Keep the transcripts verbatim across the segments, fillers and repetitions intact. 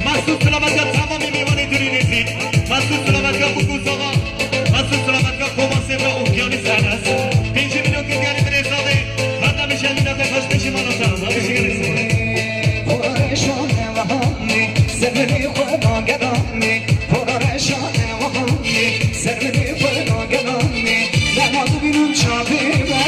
Mexsûs selamet ya tamamê mêvanê Durînê zî. Mexsûs selamet ya Bûk û Zava. Mexsûs selamet ya Koma Sêvra û Giyanî Sernes. Pêncî milyon Giyanî binê zavê. Heta bi şemîna te xweş beşî mala te. Xweş gelê sima. Xweşane wehanê, sermenê xwe dageranê. Xweşane wehanê, sermenê xwe dageranê. Dema dibînim çavê me,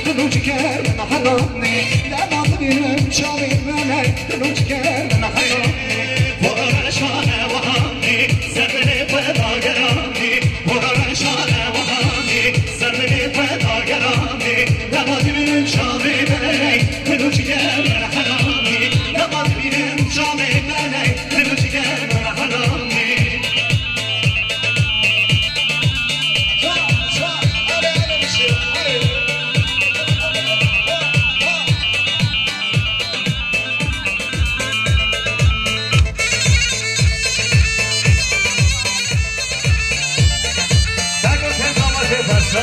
dilû ciger min helanê. Dema dibînim çavê me, dilû ciger min helanê. Xweşane wehanê, sermenê xwe dageranê. Xweşane wehanê, sermenê xwe dageranê. Dema dibînim çavê me, dilû ciger min helanê. Dema dibînim çavê me, dilû ciger min helanê. Sego tezama jê paşa,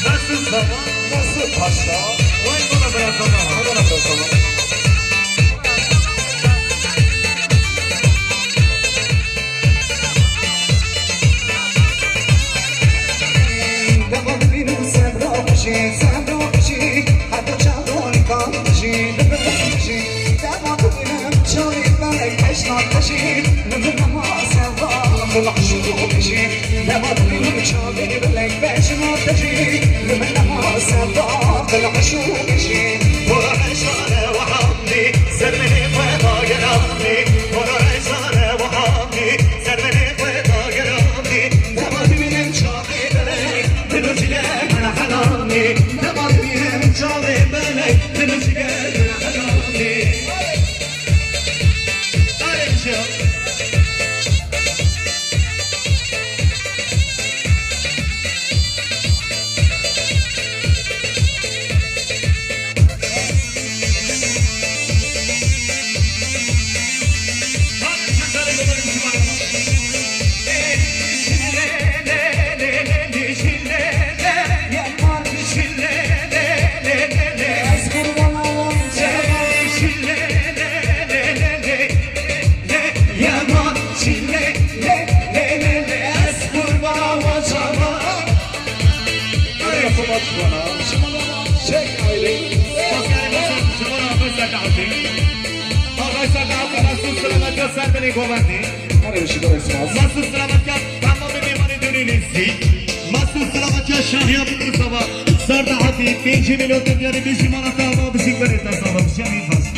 nasıl zaman, nasıl paşa, vay bana bırakamam, bana bırakamam. Dema dibînim sebra bijî, sebra bijî, heta çavan kan bijî, bijî. Dema dibînim çavê belek beşna te jî, li min nema sevda, qil eşq û bijî. Dema dibînim çavê belek beşna te jî, li min nema sevda, qil eşq û bijî. Xweşane wehanê, sermenê xwe dageranê. Xweşane wehanê, sermenê xwe dageranê. Dema dibînim çavê belek, dilû ciger min helanê. Dema dibînim çavê belek, dilû ciger min helanê. Arê bijî. Yaman çile, le, le, le, le, ez kurban olacağım. Araya sobat bana. Çek aile. Pascal Hasan, Cemal Hasan Serdahatî. Hasan Serdahatî, Mesut Selamet ya Serbenê Govendî. Araya bir şey daha istemez. Mesut Selamet ya tamamê mêvanê Durînê zî. Mesut Selamet ya Şahiya Bûk û Zava. Serdahatî, pêncî milyon Türkiye'nin bir şimanata ama bizim böyle tasarlamış. Yani fazla.